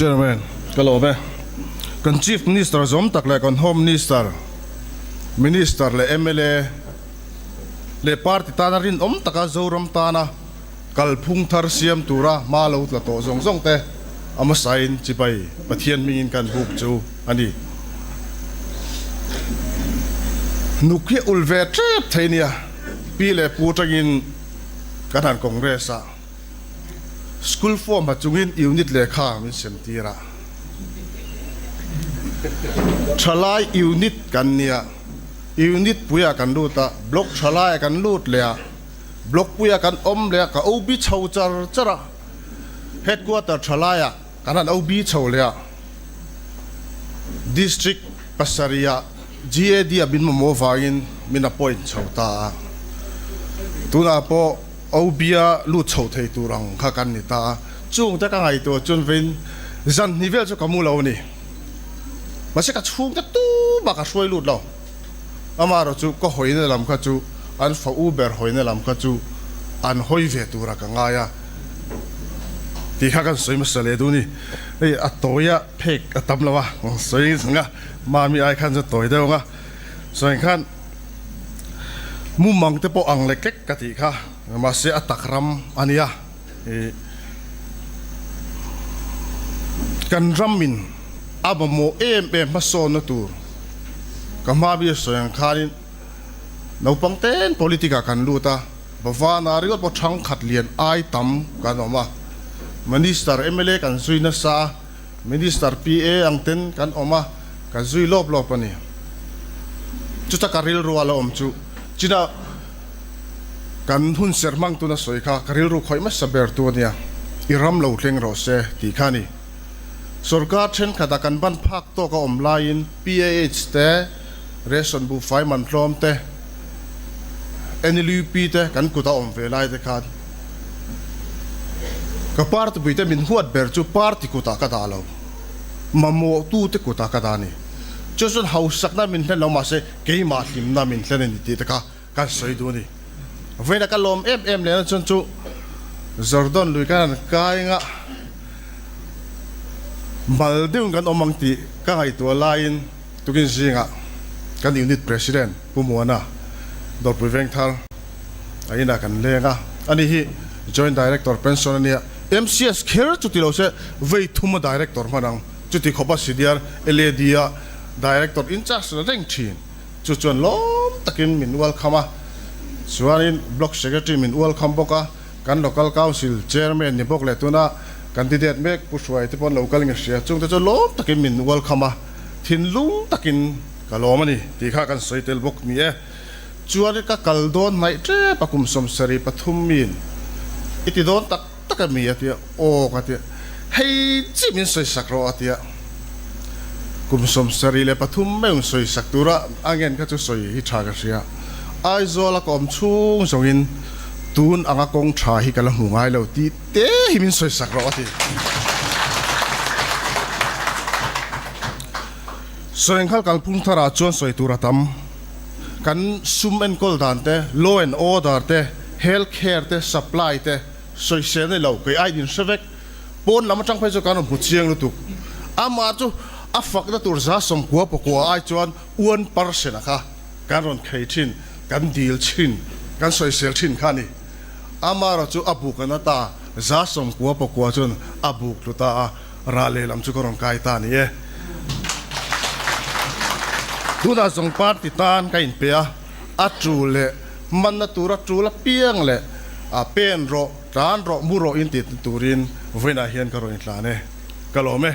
Chairman, ka lawm e. Kan Chief Minister zawm tak leh kan Home Minister, Minister leh mla leh party tana rinawm taka Zoram tana kalphung thar siam tura hma lo tla tawh zawng zawng te a hmasain chibai Pathian hmingin kan buk chu a ni. Nuk hi ul ve tep thei nia, pi leh pu atangin kan han Congress a, School form ha chungin unit lehkha min sem tir a, thalai unit kan nia, unit puiah kan lut a, block thalaiah kan lut leh a, block puiah kan awm leh a, ka OB chho char char a, headquarter thalaiah kan han OB chho leh a, district pasarihah GAD ah min mamawh vangin min appoint chho ta a, tunah pawh OB-a lut chho thei tur ang kha kan ni ta a, chungte ka ngaihtuah chuan vawiin zan hnih vel chu ka mu lo a ni. Mahse ka chhungte tumah ka hruai lut lo. Amaherawh chu ka hawina lam kha chu an fa u ber hawina lam kha chu an hawi ve tura ka ngai a tih kha kan sawi hmasa leh duh a ni. Hei a tawia phek a tam lo a, sawi ang a, mami ai khan chu tawi deuh ang a, sawi ang khan. Mumang te pawh ang lek lek ka tih kha, mahse a tak ram a nia. Ih kan ramin a mamawh em em hmasawnna tur ka hma mi a sawi ang khanin naupang ten politic ah kan lut a, Bhavana ringawt pawh thangkhat lian ai tam kan awm a, Minister mla kan zui nasa a, Minister PA ang ten kan awm a, kan zui lawp lawp a ni. Chuta ka rilru a la awm chu china kan hun ser hmang tuna sawi kha ka rilru khawih hmasa ber tu a nia, i ram lo thleng rawh se tih kha a ni. Sorkar thenkhat a kan ban phak tawk a awm laiin PAH te, ration buhfai man tlawm te, NLUP te kan kut a awm ve lai te khan ka party puite min huat ber chu party kutah ka dah lo, mamawhtute kutah ka dah a ni. Chu chuan hausakna min hlen lo mahse keimah hlimna min hlen a ni tih te kha kan sawi duh a ni. Vawiina ka lawm em em lehna chuan chu Jordan lui kan han kai anga mal deuhin kan awm ang tih ka ngaihtuah laiin tukin zingah kan unit president Pu Muana Dawrpui Vengthar a inah kan leng a, ani hi Joint Director pension a nia, MCS kher chu ti lo se vei thum a Director hman ang, chuti khawpa Senior LAD a Director in charge reng thin. Chu chuan lawm takin min ualkham a, chuanin Block Secretary min ualkham bawk a, kan Local Council Chairman ni bawk leh tuna candidate mek Pu Hruai te pawh an lo kal nge hria, chungte chu lawm takin min ualkham a, thinlung takin ka lawm a ni tih kha kan sawi tel bawk ni e. Chuan ka kal dawn hnaih tep a kum 73 min i ti dawn tak tak a mi a tia, aw ka tia, hei chi min sawi sak rawh a tia, kum 73 meuh sawi sak tura a ngen kha chu sawi hi tha ka hria, Aizawl a ka awm chhung zawngin tun anga kawng tha hi ka la hmu ngai lo tih te hi min sawi sak rawh a ti. Sawienghal kalphung tharah chuan sawi tur a tam. Kan sum enkawl dan te, law and order te, health care te, supply te sawisel nei lo, kei ai din hre vek. Pawn lam atang phei chuan kan rawn hmu chiang lutuk. Amah chu a fakna tur 99 ai chuan 1% a kha kan rawn khei thin, kan dil thin, kan sawisel thin kha a ni. Amaherawh chu a buk an ata 99 chuan a buk tlu ta a. Rah lehlam chu ka rawn kai ta a ni e. Tunah zawng party tan ka inpe a, a tul leh hmanna tura tul apiang leh a pen rawh, tlan rawh, mu rawh in tih turin vawiinah hian ka rawn intlan e. Ka lawm e.